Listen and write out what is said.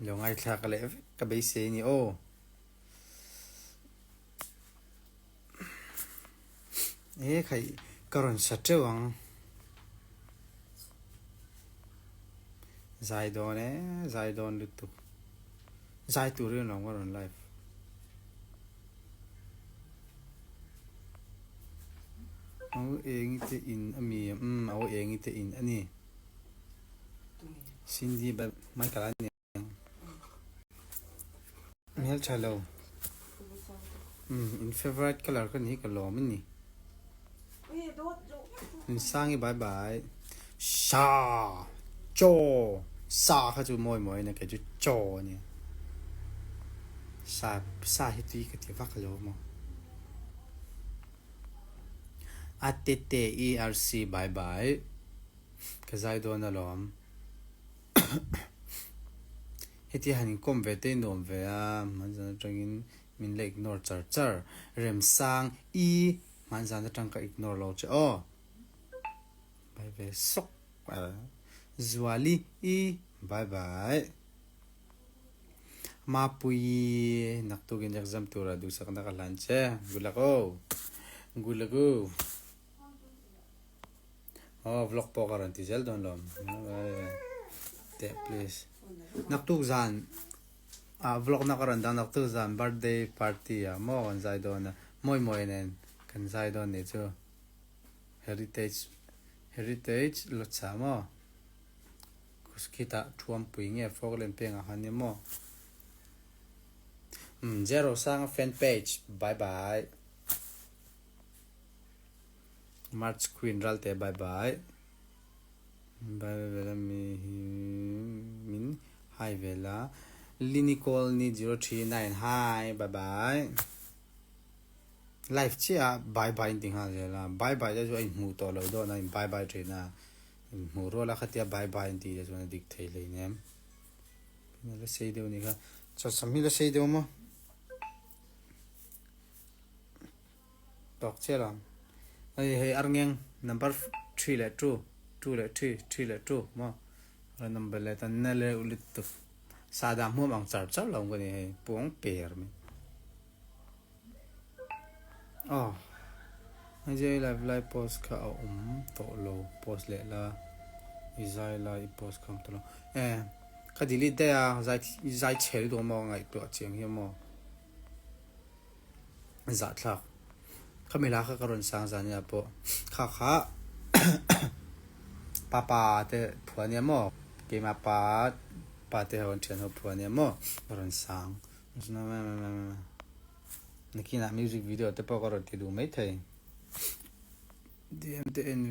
Lo ngaithlak leh vek ka beisei a ni aw. E khai ka rawn sa teuh ang. Zai dawn e, zai dawn lutuk. Zai turin lo ka rawn live. Au engi te in a mi umm au engi te in a ni. Cindy bye Michael a ni ang. Hmel tha lo. Umm in favourite colour ka ni hi ka lawm a ni. Nunsangi bye bye. Sha chaw sa kha chu mawi mawi a nia kei chu chaw a nia. Sa sa hi tui ka ti vak lo maw. A te te ERC bye bye. Ka zai dawn alawm. Heti han inkawm ve te nuam ve a, hmanzan atangin min la ignore char char. Remsang i hmanzan atang ka ignore lo che aw. Bye ve sawk a. Zuali i bye bye. Mapuii naktukin exam tura duhsakna ka hlan che. Good luck aw. Good luck u. Aw vlog pawh ka rawn ti zel dawn lo. Teh please. Naktuk zan ah vlog na ka rawn dang naktuk zan birthday party ah maw kan zai dawn a. Mawi mawi nen kan zai dawn nih chu. Heritage Heritage Lotsa maw? Khitah Thuampui nge Falkland pengah khan nia maw? Umm Zero Sanga fan page bye bye March Queen Ralte bye bye Bye bye vela mi hi min hi vela Linicol ni 039 hi bye bye. Life chiah a bye bye in ti nghal zel a, bye bye te chu a inhmuh tawh loh dawn a in bye bye thin a, inhmuh rual a khatia bye bye an tih te chuan a dik thei hlei nem. A la sei deuh a nih kha, chawchham hi la sei deuh maw? Tawk chiah lo ang. Hei hei arngeng number three leh two, two leh three, three leh two maw? Rawn number leh tan na leh lutuk sahdah hmuam ang char char lo ang ka ni hei puang per mai. Aw Ajay live lai post kha a awm tawh lo post leh la i zai lai i post kha a awm tawh lo e ka delete daih a zai zai chhe lutuk maw ngaihtuah chiang hi maw zahthlak kha mela kha ka rawn sang zan nia pawh kha kha papa te phuah nia maw keimah pa pa te ho an thian ho phuah nia maw ka rawn sang. Nakinah music video te pawh ka rawn ti duh maithei. DM te en.